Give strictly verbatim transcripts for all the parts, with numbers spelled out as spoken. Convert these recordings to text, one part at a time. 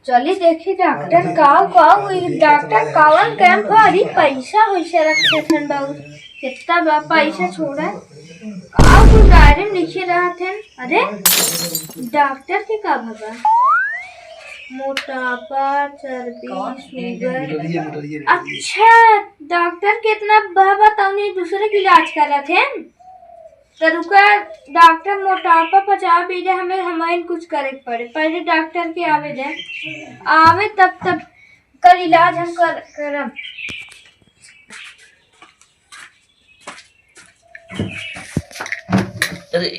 चली देखी डॉक्टर का, का हुई, डॉक्टर कावन कैंप है, अरे पैसा वैसा रखे थन बहुत, कितना बा पैसा छोड़ा, का कुछ डायरी में लिखे रहा थे। अरे डॉक्टर के का भवा, मोटापा, चर्बी, शुगर। अच्छा, डॉक्टर के इतना बा बताओ नहीं, दूसरे के इलाज करत हैं। तो रुका, डॉक्टर मोटापा पचास पीजे, हमें हमारे कुछ करे के पड़े, पहले डॉक्टर के आवे दे, आवे तब तब कर इलाज हम कर करम। अरे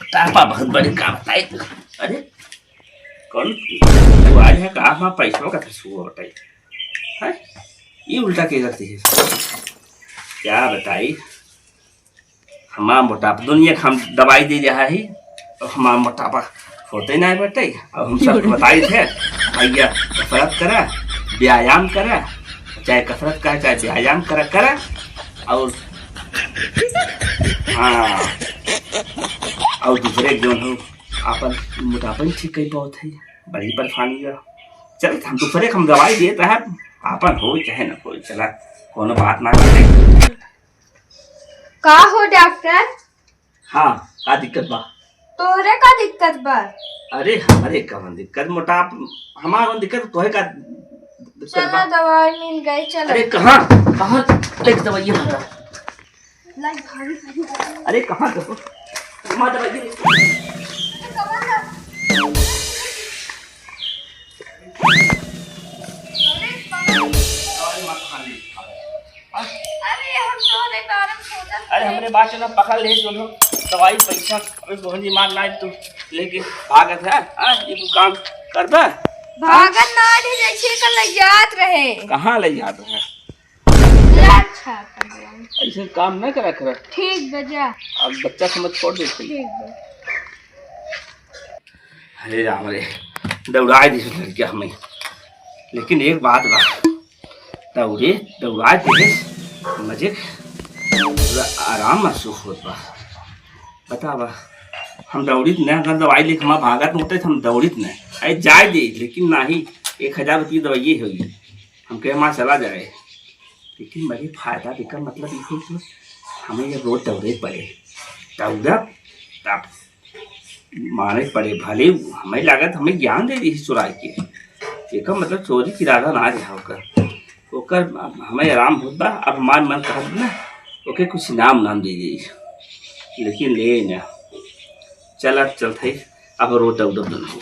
मोटापा बहुत बड़ी का बताई तू। अरे कौन तू आज है का, हाँ पैसों का था सुबह बताई है, ये उल्टा के करती है, क्या बताई। हमार मोटापा, दुनिया के हम दवाई दे रहा है, और हमार मोटापा होते ना बटे। अब हम सब बताई थे, भैया कसरत करा, व्यायाम करा, चाहे कसरत करा, चाहे व्यायाम करा, करा, और हाँ, और दूसरे जौन हो, आपन मोटापा ही ठीक कई पावत है, बड़ी परेशानी है। चल, हम दूसरे के हम दवाई देत रहा, आपन हो चाहे न हो, चला, कोनो बात ना करे। का हो डॉक्टर? हाँ, का दिक्कत बा? तोहरे का दिक्कत बा? अरे हमरे कवन दिक्कत, मोटाप हमार कवन दिक्कत, तोहे का दिक्कत चला बा? दवाई मिल गई, चलो। अरे कहाँ, कहाँ देख दवाई है हमरा? लाई भाभी, भाभी। अरे कहाँ दवा-, कहाँ दवाई दे? अरे, हम तोहरे बारे में सोचत अरे, रहे। हमरे बात ना पकड़ ले, जो लोग दवाई पैसा, अबे बहन जी मार ना तू लेके भागत है, हाँ, ये तू काम करबा? भागत ना रहे, जैसे का लजात रहे। कहाँ लजात रहे? अच्छा, ऐसे काम ना करा करा। ठीक बा, जा। अब बच्चा समझ छोड़ दे तू। ठीक बा। अरे राम रे, दौड़ाए दिस लड़किया हमें। लेकिन एक बात बा, दौड़े, दौड़ाए दिस, मजे पूरा आराम महसूस होत बा। बतावा, हम दौड़ित न, अगर दवाई लेके हम भागत होते, हम दौड़ित न। अरे जाए दे, लेकिन नाही, एक हजार रुपये दवाई होई। हम कहे, "माँ, चला जाए।" लेकिन बड़ी फायदा, एकर मतलब ई होई कि हमें ये रोज दौड़े पड़े। दौड़ब, तब माने पड़े, भले हमें लागत हमें ज्ञान दे दी चुराई के। एकर मतलब चोरी के इरादा ना रहा ओकर। ओकर हमें आराम होत बा, अब हमार मन कहत बा ना, ओके कुछ इनाम नाम दे दी। लेकिन ले ना। चल, अब चलत है, अब रोज दौड़ब ना।